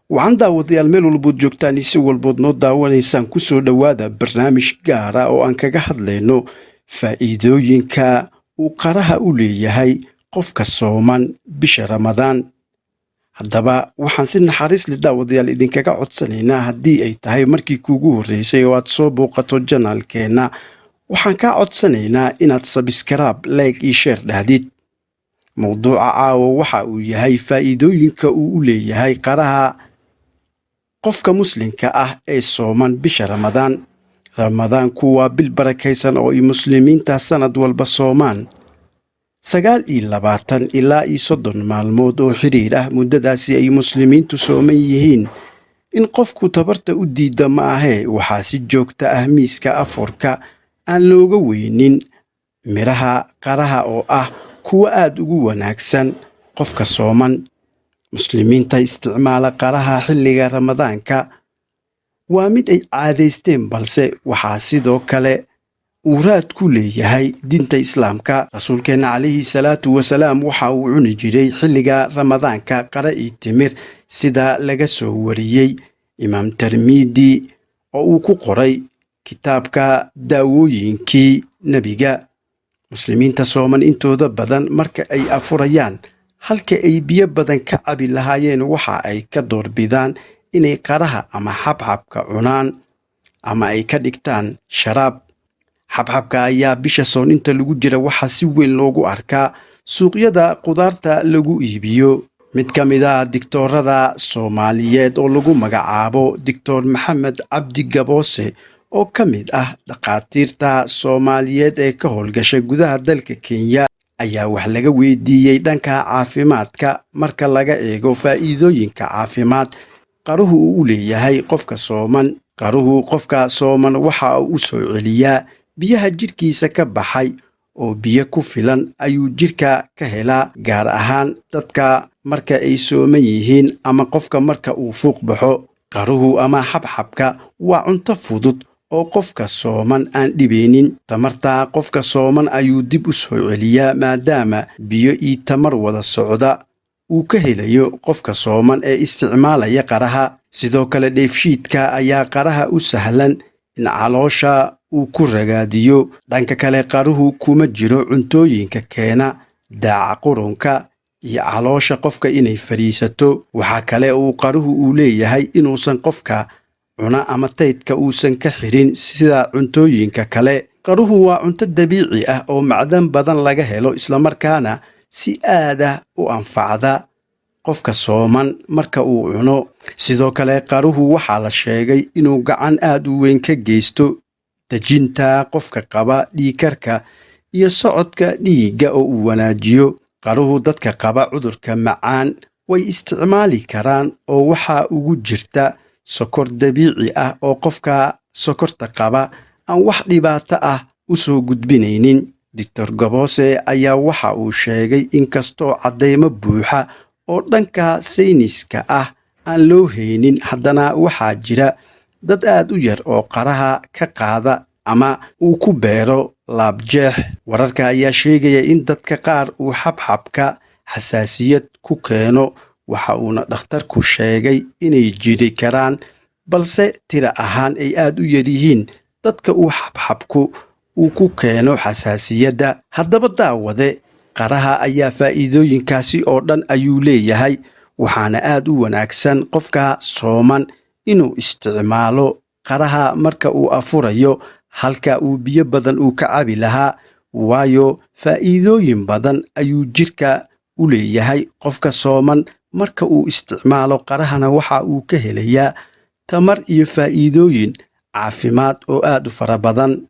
Waxaan daawadayaal, meel walbood joogtaan iyo si walbood noo daawanaysaan, kusoo dhowaada barnaamij gaara oo aan kaga hadlayno faa'iidooyinka uu qaraha u leeyahay qofka sooman bisha Ramadaan. Haddaba waxaan si naxariis leh, daawadayaal, idinkaga codsanaynaa, haddii ay tahay markii kuugu horreysay oo aad soo booqato channelkeenna, waxaan kaa codsanaynaa inaad subscribe, like iyo share dhahdid. Mowduuca caawa waxa uu yahay faa'iidooyinka uu u leeyahay qaraha qofka Muslimka ah ee sooman bisha Ramadaan. Ramadaanku waa bil barakaysan oo ay Muslimiinta sannad walba soomaan 29 ilaa iyo 30 maalmood oo xidhiir ah. Muddadaasi ay Muslimiintu sooman yihiin, in qofku tabarta u diidda ma ahee, waxaa si joogta ah miiska afurka aan looga weynin midhaha qaraha oo ah kuwo aad ugu wanaagsan qofka sooman. Muslimiinta isticmaala qaraha xilliga Ramadaanka waa mid ay caadaysteen, balse waxaa sidoo kale uu raad ku leeyahay diinta Islaamka. Rasuulkeenna calayhi salaatu wasalaam waxa uu cuni jiray xilliga Ramadaanka qara iyo timir, sida laga soo wariyey Imaam Tarmiidi oo uu ku qoray kitaabka daawooyinkii Nebiga. Muslimiinta sooman intooda badan marka ay afurayaan, halka ay biyo badan ka cabi lahaayeen, waxa ay ka doorbidaan inay qaraha ama xabxabka cunaan ama ay ka dhigtaan sharaab. Xabxabka ayaa bisha soon inta lagu jira waxaa si weyn loogu arkaa suuqyada qudaarta lagu iibiyo. Mid ka mid ah digtoorada Soomaaliyeed oo lagu magacaabo Doctor Maxamed Cabdi Gaboose, oo ka mid ah dhakhaatiirta Soomaaliyeed ee ka howlgasha gudaha dalka Kenya, ayaa wax laga weydiiyey dhanka caafimaadka marka laga eego faa'iidooyinka caafimaad qaruhu uu u leeyahay qofka sooman. Qaruhu qofka sooman waxa uu u soo celiyaa biyaha jidhkiisa ka baxay, oo biyo ku filan ayuu jidhka ka helaa, gaar ahaan dadka marka ay sooman yihiin ama qofka marka uu fuuq baxo. Qaruhu ama xabxabka waa cunto fudud oo qofka sooman aan dhibeynin. Tamarta qofka sooman ayuu dib u soo celiyaa, maadaama biyo iyo tamar wada socda uu ka helayo qofka sooman ee isticmaalaya qaraha. Sidoo kale dheefshiidka ayaa qaraha u sahlan in caloosha uu ku ragaadiyo. Dhanka kale, qaruhu kuma jiro cuntooyinka keena daaca qurunka iyo caloosha qofka inay fadhiisato. Waxaa kale uu qaruhu uu leeyahay inuusan qofka cuna ama taydka uusan ka xirin sida cuntooyinka kale. Qaruhu waa cunto dabiici ah oo macdan badan laga helo, islamarkaana si aad ah u anfacda qofka sooman marka uu cuno. Sidoo kale qaruhu waxaa la sheegay inuu gacan aad u weyn ka geysto dejinta qofka qaba dhiigkarka iyo socodka dhiigga oo uu wanaajiyo. Qaruhu dadka qaba cudurka macaan way isticmaali karaan, oo waxaa ugu jirta sokor dabiici ah oo qofka sokorta qaba aan wax dhibaato ah u soo gudbinaynin. Doctor Gaboose ayaa waxa uu sheegay inkastoo caddeymo buuxa oo dhanka sayniska ah aan loo haynin, haddana waxaa jira dad aad u yar oo qaraha ka qaada ama uu ku beero laabjeex. Wararka ayaa sheegaya in dadka qaar uu xabxabka xasaasiyad ku keeno, waxa uuna dhakhtarku sheegay inay jiri karaan, balse tira ahaan ay aad u yaryihiin dadka uu xabxabku uu ku keeno xasaasiyadda. Haddaba daawade, qaraha ayaa faa'iidooyinkaasi oo dhan ayuu leeyahay, waxaana aad u wanaagsan qofka sooman inuu isticmaalo qaraha marka uu afurayo halka uu biyo badan uu ka cabi lahaa, waayo faa'iidooyin badan ayuu jidhka u leeyahay. Qofka sooman marka uu isticmaalo qarahana waxa uu ka helayaa tamar iyo faa'iidooyin caafimaad oo aad u fara badan.